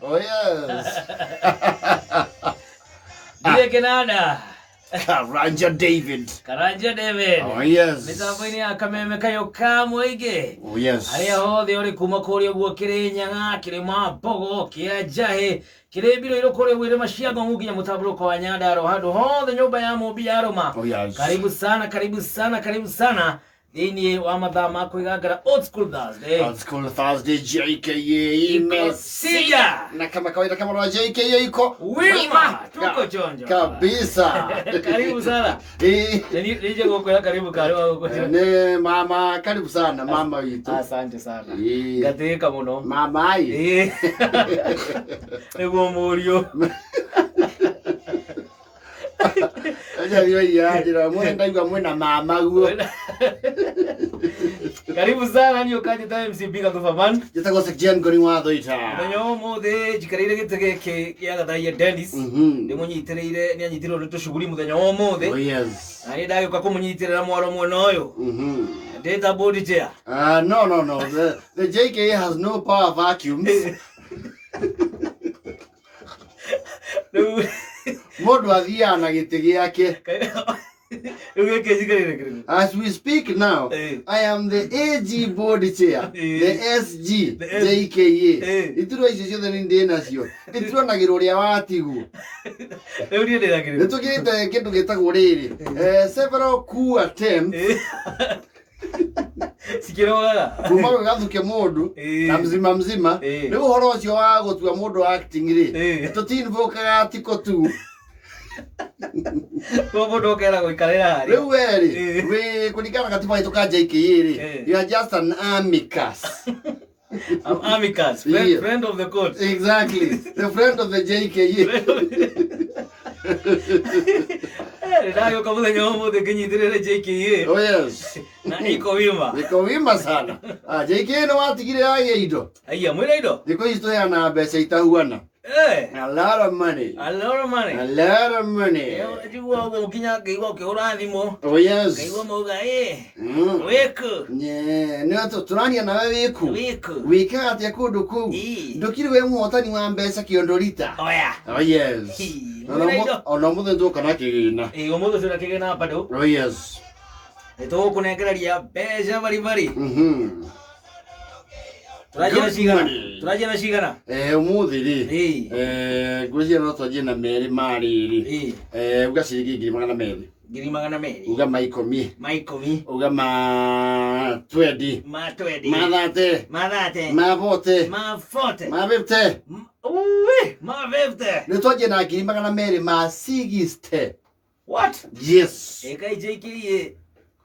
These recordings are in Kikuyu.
Oh yes. Ndiye Kenada. Karanja David. Karanja David. Oh yes. Mitambo-inĩ ya kameme kayo ka mũingĩ. Oh yes. Arĩa othe ũrĩ kuma kũrĩa ũguo Kĩrĩnyaga, Kĩrĩma Mbogo, kĩa Njahĩ, kĩrĩ mbirũ kũrĩa ũguo irĩma cia Ng'ong'u nginya mũtambũrũko wa Nyandarua, handũ hothe nyũmba ya mũmbi ya rũma. Oh yes. Karibu sana, karibu sana, karibu sana thĩinĩ wa mathaa ma kwĩgangara Old School Thursday. Old School Thursday JKA Iko sija. Na kama kawaida kama na JKA iko Wima, tuko chonjo. Kabisa. Karibu sana. Nije gukwĩra karibu karĩ wa gũkũ. Ne mama, karibu sana mama witu. Asante sana. Ngatĩĩka mũno. Mama ai. Nĩguo mũriũ. Njira mwe ndaigua mwena mama guo. Karibu sana niĩ ũkanjĩta MC Big Thubaman. Njĩtagwo Sekjen Ngoni wa Thoita. Mũthenya wa ũmũthĩ njikarĩire gĩtĩ gĩkĩ gĩa Gathaia Dennis. Ndĩmũnyitĩrĩire nĩ anyitirwo nĩ tũcuguri mũthenya wa ũmũthĩ. Oh yes. Na niĩ ndagĩũka kũmũnyitĩrĩra mwaro mwena ũyũ. Ndĩta board chair. No, no, no. The JKA has no power vacuums. Rĩu Mũndũ athiaga na gĩtĩ gĩake. Rĩu gĩkĩ njikarĩire kĩrĩkũ? As we speak now, I am the AG board chair, the SG, The S- JKA. Iturwa icio ciothe nĩ ndĩ nacio. Ituranagĩrwo ũrĩa watigwo. Rĩu niĩ ndĩna Nĩ kĩrĩkũ? tũgĩte kĩndũ gĩtagwo rĩrĩ. Several coup attempts Cikĩrogaga. kuma gwĩ gathuke mũndũ na mzima mzima. Rĩu ũhoro ũcio wa gũtua mũndũ acting rĩ, tũtinvokaga tiko tu. Koguo mũndũ ũkera gũikarĩra harĩa. Rĩu we rĩ, wĩ kũringana na katiba gaitũ ka JKA rĩ, you are just an amicus. I'm amicus, friend, friend of the court. Exactly. The friend of the JKA. Ndagĩũka mũthenya wa ũmũthĩ ngĩnyitĩrĩre JKA Oh yes. na iko wima. Niko wima sana. Ah, JKA nĩ watigire yagĩa indo. Aiya, mwĩna indo? Thikũ ici tũheanaga mbeca itahuana. A lot of money. A lot of money. A lot of money. Njigua ũguo nginya ngaigua ũkĩhũra thimũ. Oh yes. Ngaigua mauga wĩkũ? Nĩ tũraria nawe wĩkũ? Wĩkũ? Wĩkaga atĩa kũndũ kũu? Ndũkĩrĩ we mũhotani wa mbeca kĩondorita. Oya. Oh yes. Hi, Ona mwĩna indo? Ona ũmũthĩ tũka na kĩgĩna. Ũmũthĩ twĩna kĩgĩna bado. Oh yes. Nĩ tũgũkũnengereria mbeca baribari. Tũranjia na Good cigana? money. Tũranjia na cigana? Ũmũthĩ rĩ, ngwĩciria no twanjie na merĩ ma rĩrĩ. Uga ciringi 200,000. 200,000. Uga ma 10. Ma 10. Uga ma 20. Ma 20. Ma 30. Ma 30. Ma 40. Ma 40. Ma 50. Uwe, ma 50. Nĩ twanjie na 200,000 ma 60. What? Yes. Ĩkai JKA.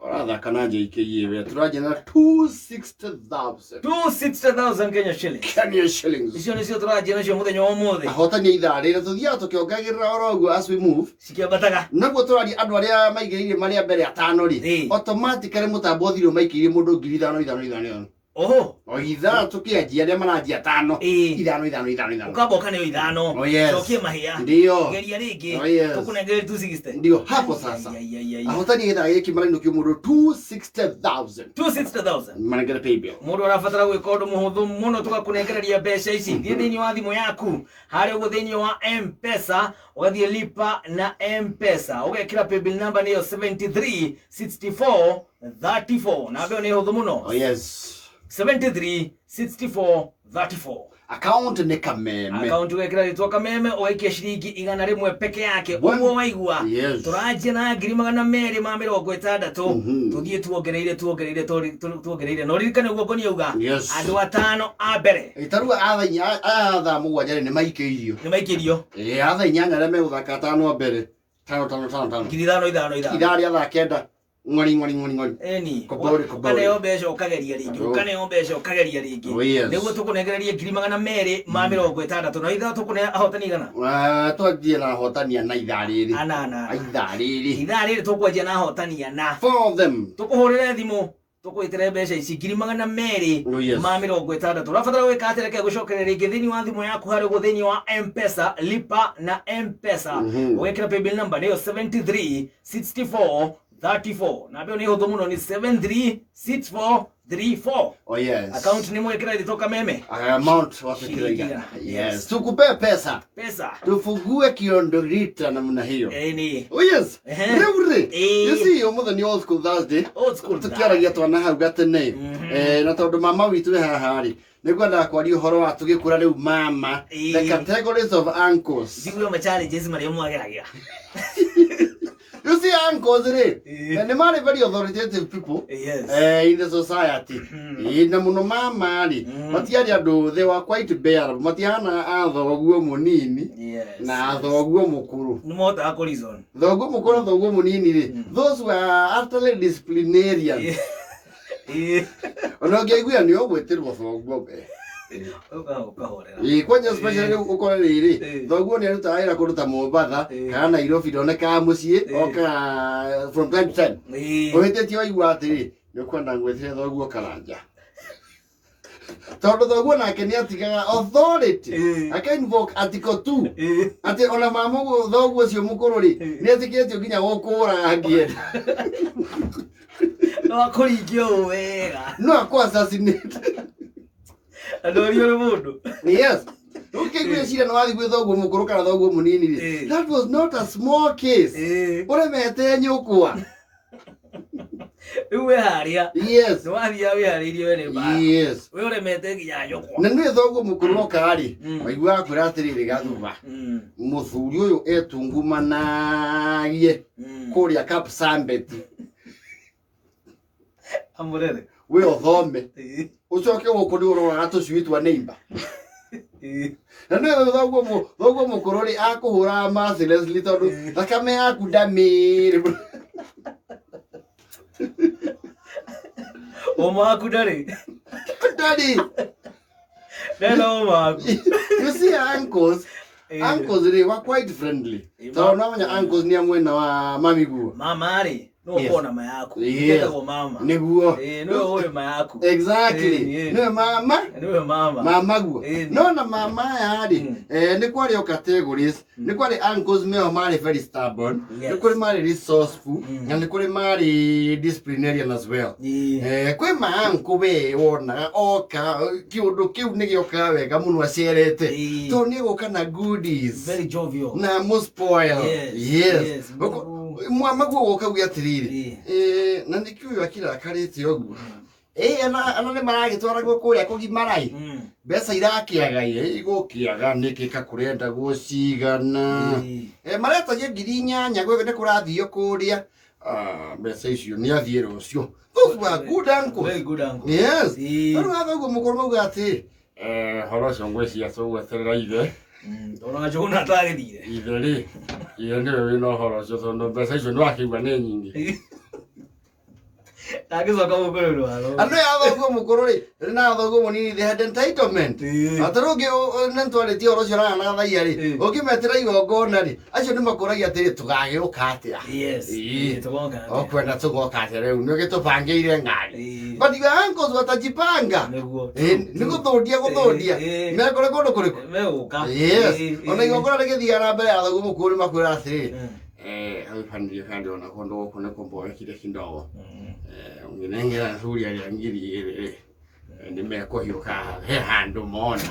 Ũrathaka na JKA we. Tũranjia na 260,000. 260,000 Kenya shillings. Kenya shillings. Icio nĩcio tũranjia nacio mũthenya wa ũmũthĩ. Ahotani a ithaa rĩrĩ tũthiaga tũkĩongagĩrĩra oro ũguo as we move. Cikĩambataga. Naguo tũraria andũ arĩa maigĩrĩire marĩa mbere atano rĩ, automatically mũtambo ũthire ũmaikĩirie mũndũ 5,000 5,000 5,000 5,000. Oho. O ithaa tũkĩanjia arĩa maranjia 5. 5 5 5 5. Ũkamba ũkaneo 5. Oh yes. Cokie mahĩa. Ndio. Geria rĩngĩ. Oh yes. Tũkũnengere 260. Ndio hapo sasa. Ai, ai, ai, ai. Ahotani a gĩthaa gĩkĩ marainũkio mũndũ 260,000. 260,000. Manengere pay bill. Mũndũ arabatara gwĩka ũndũ mũhũthũ mũno tũgakũnengereria mbeca ici. Thiĩ thĩinĩ wa thimũ yaku harĩa ũguo thĩinĩ wa M-Pesa, ũgathiĩ lipa na M-Pesa, ũgekĩra paybill number nĩyo 73 64 34. Namba ĩyo nĩ hũthũ mũno. Oh yes. 73 64 34. Account nĩ Kameme. Account ũgekĩra rĩtwa Kameme, ũgaikia ciringi 100 peke yake. One. Ũguo waigua. Yes. Tũranjia na 260,000. Tũthiĩ tuongereire, tuongereire, tuongereire. Na ũririkane ũguo ngoni auga. Yes. Andũ atano a mbere. Ta rĩu aya thaa 7 rĩ, nĩ maikĩirio. Nĩ maikĩirio. Ĩ, a thaa 8 arĩa megũthaka atano a mbere. 5 5 5 5. 5,000 5 5. Ithaa rĩa thaa 9. Ng'ori ng'ori ng'ori ng'ori. Eni. Kobori, kobori. Ũkaneo mbeca ũkageria rĩngĩ, ũkaneo mbeca ũkageria rĩngĩ. Oh, yes. Nĩguo tũkũnengererie 260,000. Na ithaa tũkũne ahotani igana? Twanjie na ahotani ana ithaa rĩrĩ. Ana, ana. Ithaa rĩrĩ. Ithaa rĩrĩ tũkwanjia na ahotani ana. Four of them. Tũkũhũrĩre thimũ, tũkwĩtĩre mbeca ici 260,000 Oh, yes. Ũrabatara gwĩka atĩa? Reke gũcokereria rĩngĩ thĩinĩ wa thimũ yaku harĩa ũguo thĩinĩ wa M-Pesa, lipa na M-Pesa. Ũgekĩra paybill number nĩyo 73 64 34. Namba ĩyo nĩ hũthũ mũno, nĩ 73 64 34. Oh yes. Account nĩ mwĩkĩra ithitũ kameme. Amount wafikira Shilingi igana. igana. Yes. Tukupe pesa. Pesa. Tufungue kiondorita namna hiyo. Ĩni. Oh yes. Ehe. Rĩu rĩ. Ĩĩ. You see ũmũthĩ nĩ Old School Thursday. Old school. Tũkĩaragia twana hau gatene. Eh, na tondũ mama witũ wĩ haha rĩ, nĩngwendaga kwaria ũhoro wa tũgĩkũra rĩu mama. Ĩĩ. The categories of uncles. Njigue ma challenges marĩa mwageragĩra. You see uncles rĩ, Ĩĩ. nĩ marĩ very authoritative people. Yes. Eh, in the society. Ĩĩ, na mũno mama rĩ, matiarĩ andũ, they were quite bearable, matiahana a thoguo mũnini Yes. na thoguo mũkũrũ. Nĩ mahotaga kũ reason. Thoguo mũkũrũ na thoguo mũnini rĩ, those were utterly disciplinarians. Ĩĩ. Ona ũngĩaiguire nĩ ũgwĩtĩrwo thoguo we. Ũkahorera. Ĩĩ, kwanja especially rĩu ũkore rĩrĩ, Ĩĩ. thoguo nĩ arutaga wĩra kũndũ ta Mombatha Ĩĩ. kana Nairobi, ndonekaga mũciĩ, Ĩĩ. okaga from time to time. Ĩĩ. Ũhĩtĩtie waigua atĩrĩ, nĩ ũkwenda ngwĩtĩre thoguo Karanja. Tondũ thoguo nake nĩ atigaga authority. Ĩĩ. Aka invoke article 2. Ĩĩ. Atĩ ona mama ũguo thoguo ũcio mũkũrũ rĩ, Ĩĩ. nĩ etĩkĩtio nginya gũkũraga angĩenda. No akũringie ũũ wega. No akũ assassinate. Na ndũrio nĩ mũndũ. Yes. Ũkĩgwĩciria nĩ wathiĩ gwĩ thoguo mũkũrũ kana thoguo mũnini rĩ, Ĩĩ. that was not a small case. Ĩĩ. Ũremete nyũkwa. Rĩu wĩ harĩa. Yes. Nĩ wathiaga wĩharĩirie we nĩ mbara. Yes. We ũremete nginya nyũkwa. Na nĩ thoguo mũkũrũ oka rĩ, waiguaga kwĩra atĩrĩrĩ gathuba. Mũthuri ũyũ etungumanagie kũrĩa Kapsambet. Amũrere. We ũthome. Ĩĩ. Ũcoke gũkũ nĩ ũroraga tũcui twa neighbor. Ĩĩ. Na nĩ thoguo mũkũrũ rĩ akũhũraga mercilessly tondũ thakame yaku ndamĩrĩ. Ũma waku ndarĩ. Daddy, Ndarĩ na ũma waku. you see uncles, Ĩĩ. uncles rĩ were quite friendly. Ĩĩ, Tondũ no menya uncles nĩ a mwena wa mami guo. Mama rĩ, no Yes. ũkorwo na ma yaku. Yes. Etagwo mama. Nĩguo. Ĩĩ, nĩwe ũĩ ma yaku. Exactly. Ĩĩ, ĩĩ. Nĩwe mama. Nĩwe mama. Mama guo. Ĩĩ. No na mama aya rĩ, eh, nĩ kwarĩ o categories, nĩ kwarĩ uncles meo marĩ very stubborn, Yes. nĩ kũrĩ marĩ resourceful, na nĩ kũrĩ marĩ disciplinarian as well. Ĩĩ. Eh, kwĩ maanko we wonaga oka kĩũndũ kĩu nĩ gĩokaga wega mũno acerete Ĩĩ. tondũ nĩ egũka na goodies Very jovial. na mũspoil. Yes, Yes. yes. Mwamaguo gũka uge atĩrĩrĩ, Ĩĩ. eh, na nĩkĩ ũyũ akĩrakarĩte ũguo? Ĩ, ana nĩ maragĩtwaragwo kũrĩa kũgimara-ĩ, mbeca irakĩaga ĩ, igũkĩaga nĩkĩ kakũrenda gũcigana. Ĩĩ. Eh, maretagia 8,000 gwĩ nĩ kũrathio kũrĩa. Ah, mbeca icio nĩ athiĩ rũciũ. Those were good uncles. Very good uncle. Yes. Ĩĩ. Rĩu wathoguo mũkũrũ mauga atĩ, eh, ũhoro ũcio ngwĩciria tũgweterera ithe. Tondũ na Njũgũna atagĩthire. Ithe rĩ, ithe nĩwe wĩna ũhoro ũcio tondũ mbeca icio nĩ wakĩigua nĩ nyingĩ. Ndangĩcoka mũkũrũ rwaro. Andũ aya athoguo mũkũrũ rĩ, na athoguo mũnini they had entitlement. Ĩĩ. Atĩ rĩu ũngĩ nĩ twarĩtie ũhoro ũcio na na thaia rĩ, Ĩĩ. ũngĩmetĩra igongona rĩ, acio nĩ makũragia atĩrĩ tũgagĩũka atĩa. Yes. Ĩĩ. Ĩĩ, tũgoka atĩa. Ũkwenda tũgoka atĩa rĩu nĩ ũgĩtũbangĩire ngari. Ĩĩ. But your uncles watajipanga. Nĩguo. Ĩĩ, nĩ gũthũndia gũthũndia. Ĩĩ. Mekũrĩ kũndũ kũrĩkũ? Megũka. Yes. Ĩĩ, Ona ĩĩ. igongona rĩgĩthiaga na mbere athoguo mũkũrũ nĩ makwĩra atĩrĩ, Mm. eh, hau banirie kandi ona kũndũ gũkũ nĩ kũmboekire kidogo. Eh, ũngĩnengera thuri arĩa 2,000 rĩ, nĩ mekũhiũka he handũ mona.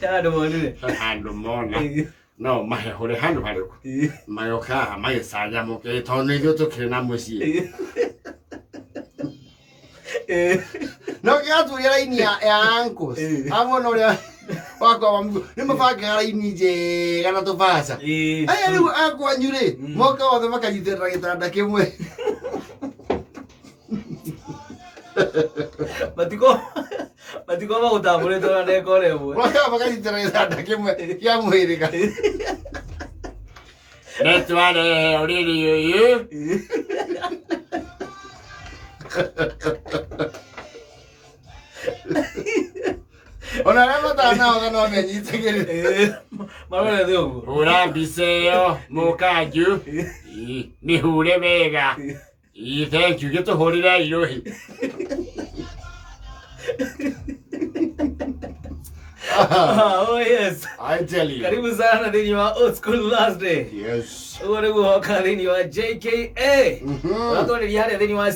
Handũ monire. He handũ mona. Ĩĩ. No mahehũre handũ harĩkũ. Ĩĩ. Magĩũka haha magĩcanjamũke tondũ nĩ ithuĩ tũkĩrĩ na mũciĩ. Ĩĩ. Ĩĩ. No gĩgaturia raini ya uncles. Ĩĩ. Hamwe na ũrĩa wakwa wa mũgũ. Nĩ mabangaga raini njega na tũbaca. Ĩĩ. Aya rĩu akwanyu rĩ, moka othe makanyitĩrĩra gĩtanda kĩmwe. Matiko matiko magũtambũrĩte ona ndekora ĩmwe. Moka makanyitĩrĩra gĩtanda kĩmwe kĩa mũhĩrĩga. Nĩtwarehe ũrĩrĩ ũyũ. Ĩĩ. Ona arĩa matanahotha no menyitagĩrĩre. Ĩĩ. Marorete ũguo. Hũra mbica ĩyo mũkanju. Ĩ, mĩhure wega. Ĩ, thank you, gĩtũhũrĩre irũhi. Oh yes. I tell you. Karibu sana thĩinĩ wa Old School Thursday. Yes. Ũguo nĩguo hoka thĩinĩ wa JKA. Ũratwarĩria harĩa thĩinĩ wa